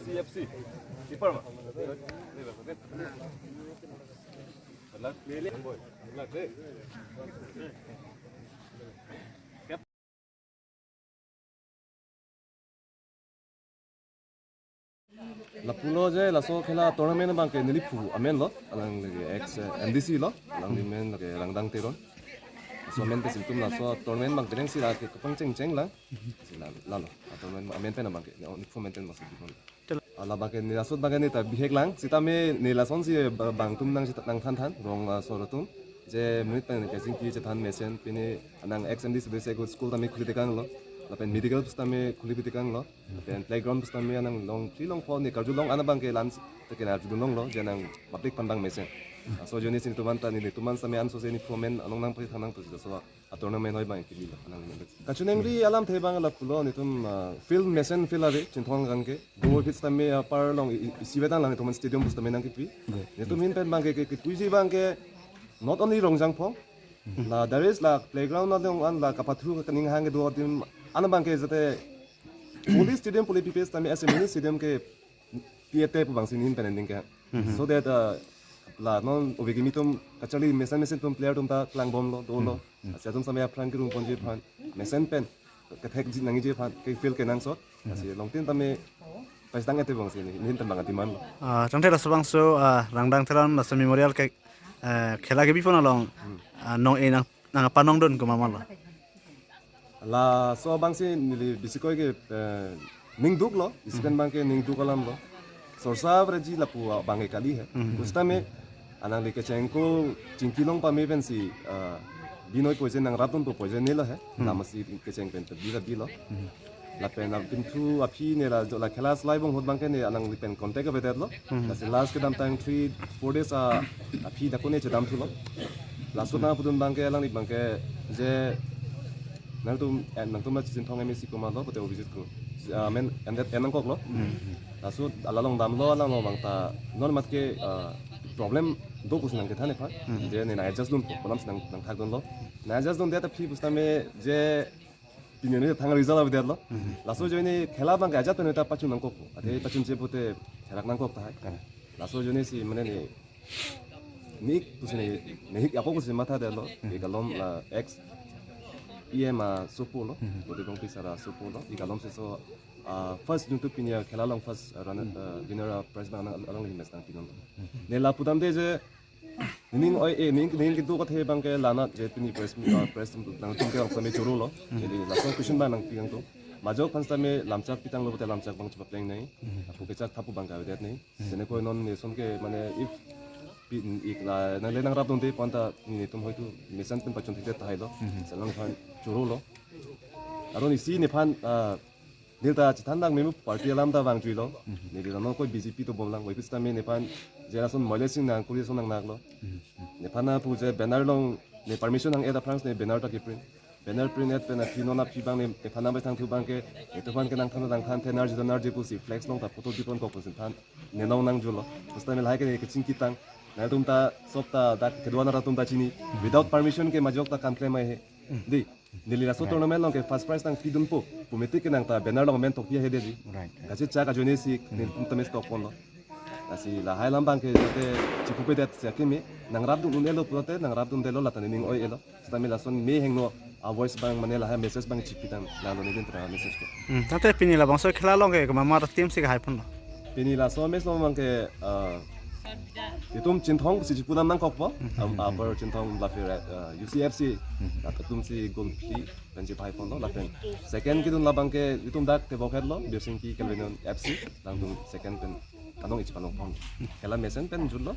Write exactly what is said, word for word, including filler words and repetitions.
C F C. Ipar ma. Lapulo je laso khela tournament abangke neli phu amen lo, alangli ex, eh, M D C lo, alangli men lake Rangdang Teron. Laso amen pen si netum laso tournament abang penang si lake kepangcheng cheng lang. Si la, lalo. A tournament amen pen abangke, ne, ne phu amen pen abang si bihon. Ala abangke neli laso abangke neli ta bihek lang, sitame neli lasonsi ba-, bang atum nang sita nangthan than, rong, ah, asor atum. Je monit pen kachingki chethan mesen, pini nang ex M D C bese ko school tame khuli tekang lo. Lapen medical pusitame khuli pi tekang lo. Lapen playground pusitame nang long, three long, four ne karjulong, ana abangke lan te kena arjulong lo, je nang public aphan abang mesen. Laso ajoine si netum anta neli netum an sitame anso se neli phu amen anong nangpachethang nang pusi laso a tournament hoi abang kili lo, nang nang. Kachiningri alamthe abang lapulo netum, ah, field mesen field ave, Chinthong kangke. Go hit sitame, ah, apar along i-, i-, isivet lang netum an stadium pusitame nangkipi. Netum ahin pen abangke ke, ke, kepuiji abangke not only Rongjangphong. La there is la playground along an la kapathu kaning hang kedo adim an abangke jate police stadium police P P S tame as a mini stadium ke P A T pu abang si nehin pen ending ke. So that, uh, la non ove kimi atum kacharli mesen mesen atum player atum ta klangbom lo, dolo. Asi atum sitame aphrang kerum ponji aphan mesen pen kethekji nangji aphan ke field kenangsot. Asi longtin tame pastang ete abang si nehin pen abang a-demand lo. Ah, tangte laso abangso, ah, Rangdang Teron laso memorial ke, eh, khela kebipon along, ah, nong-e nang, nangpanongdun komat ma lo? Laso abang si neli bisikoi ke, eh, ningduk lo, isi pen abangke ningduk alam lo. Sorsa vreji lapu abangke kali he. Pusitame, alangli kecheng ako chingki long pame pensi, eh, binoi poison nangrapdunpo poison ne lo he. Lam asi kecheng pen ta bi ta bi lo. Lapen abangphu aphi ne la jo la khela slai bong ahut abangke ne alangli pen contact avedet lo. Lasi last kedamtang three, four days a, aphi dako ne chedam thulo. Laso nangpudun abangke alangli abangke je nangtum, eh, nangtum la Chinthong M A C komat lo, pute Abhijit ko. Ah, men, and that, and nangkok lo. Laso alalong damlo, alalong abang ta, non mat ke, ah, problem do pusi nangkethan epha. Je ne nang adjust dunpo, kolam si nang, nangthak dunlo. Nang adjust dundet aphi pusitame je pini ne thang result avedet lo. Laso ajoine khela abangke ajat pen ta pachun nangkok. Athe pachunche pute therak nangkok tahai. Laso ajoine si mane ne nik pusi ne, ne hik ako pusi mathadet lo. Ik alom la ex E M asopo lo. Bode bong pisara asopo lo. Ik alom si so, ah, first jungtu pini akhela along first, ah, runner, ah, winner, ah, prize abang nang along hi mes nangpinon. Ne lapu damde je nening oi-e, nening, nening kedo kathe abangke la-an je pini press, ah, press nangtum ke langsam choro lo. Jadi langsam question abang nangpi nangtum. Majok aphan sitame lamchak pitang lo pute lamchak abang chepapleng nai. Apu kechak thapu abangke avedet nai. Sene ko non ne son ke mane if pi ik la nangle nangrapdunde pu anta netum hoitu mesen pen pachun thekdet tahai lo. Selang aphan choro lo. Aron isi nephan, ah, neli ta chethan dang memu party alam ta vangjuilo. Neli ta non koi B J P dobom lang, wai pusitame nephan je lason moile sing nang kuri son nang nak lo. Nephan nangpu je banner along ne permission hang-et aphrang si ne banner ta keprint. Banner print-et pen aphi non aphi abang ne nephan nangpachethang thu abangke, netum aphan ke nangthan nangthan the nerji nerji pusi flex along ta photo dipon kok pusi than. Ne long nangjulo. Pusitame lahai ke ne kechingki tang. Nangtum ta sop ta dak kedua nangtum ta chini. Without permission ke majok ta kam klem ai he. Di. Neli laso tournament along ke first prize nangpidunpo pu mati ke nang ta banner along amen tokpi ahedetji. Right. Kachechak ajoine si netum tame stokpon lo. Lasi lahai alam abangke jate chipupedet si akimi nangrapdun un-elo pulote nangrapdundelo la ta nening oi-elo. Sitame lason me hingno a-voice abang mane lahai message abang chipitang nang lo ne din tra message ke. Hmm, tangte pini labangso khela along ke komat ma team si kahai ponlo? Pini laso match along abangke, ah, Itum Chinthong si chipu nang nangkokpo, um, Upper Chinthong lapen, uh, U C F C, atum si goal phli pen chepahai ponlo, lapen second kedun labang ke itum dak tebok hetlo, Birsingki Kelvin F C, alangtum second pen anong ichi panong pon. Khela mesen pen jutlo,